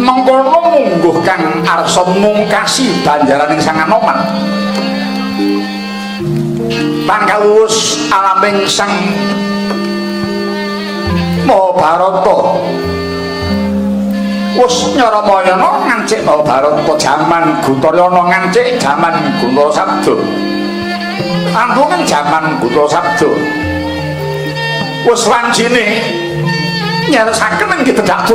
Mengkono mungguh kang arsa mungkasi banjaraning Sang Anoman. Pangkawus alaming Sang Mahabharata. Wus Nyaramayana ngancik Mahabharata jaman Guntaryana ngancik jaman Guntara Sabda. Ampun jaman Guntara Sabda. Wus wancine nyeresaken inggih tedak.